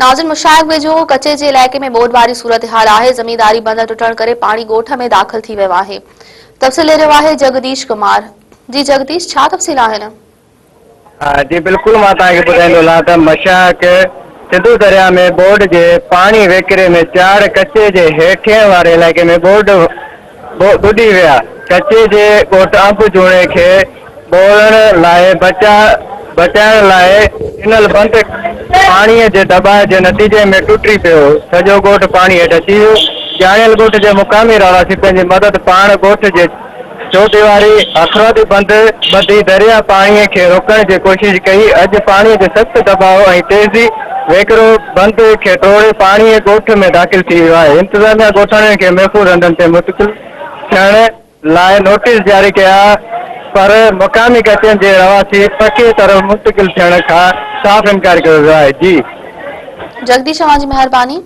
ناظرين مشاهڪ ويجهو ڪچي جي علائقي ۾ ٻوڏ واري صورتحال آهي، زمينداري بند ٽٽڻ ڪري پاڻي ڳوٺ ۾ داخل ٿي ويو آهي. تفصيل ڏئي رهيو آهي جگديش ڪمار. جي جگديش ڇا تفصيل آهن؟ جي بلڪل مان توهان کي ٻڌائيندو هلان ته مشاهڪ سنڌو درياء ۾ ٻوڏ جي پاڻي وهڪري ۾ چاڙهه ڪچي جي هيٺين واري علائقي ۾ ٻوڏ ٻڏي ويا. ڪچي جي ڳوٺ انب جوڻي کي ٻوڙڻ لاء بچائڻ لاء ڏنل بند پاڻيء جي دٻاء جي نتيجي ۾ ٽٽي پيو. سڄو ڳوٺ پاڻي هيٺ اچي ويو. ڄاڻايل ڳوٺ جي مقامي رهواسين پنهنجي مدد پاڻ ڳوٺ جي چوديواري اخروتي بند ٻڌي درياهه پاڻيء کي روڪڻ جي ڪوشش ڪئي. اڄ پاڻيء جي سخت دٻاء ۽ تيزي وهڪرو بند کي ٽوڙي پاڻي ڳوٺ ۾ داخل ٿي ويو آهي. انتظاميا ڳوٺاڻن کي محفوظ هنڌن تي منتقل ٿيڻ لاء نوٽيس جاري ڪيا پر مقامي ڪچين جي رهواسي پڪي طرف منتقل ٿيڻ کان صاف انڪار ڪيو ويو آهي. جي. جگديش اوهان جي مهرباني.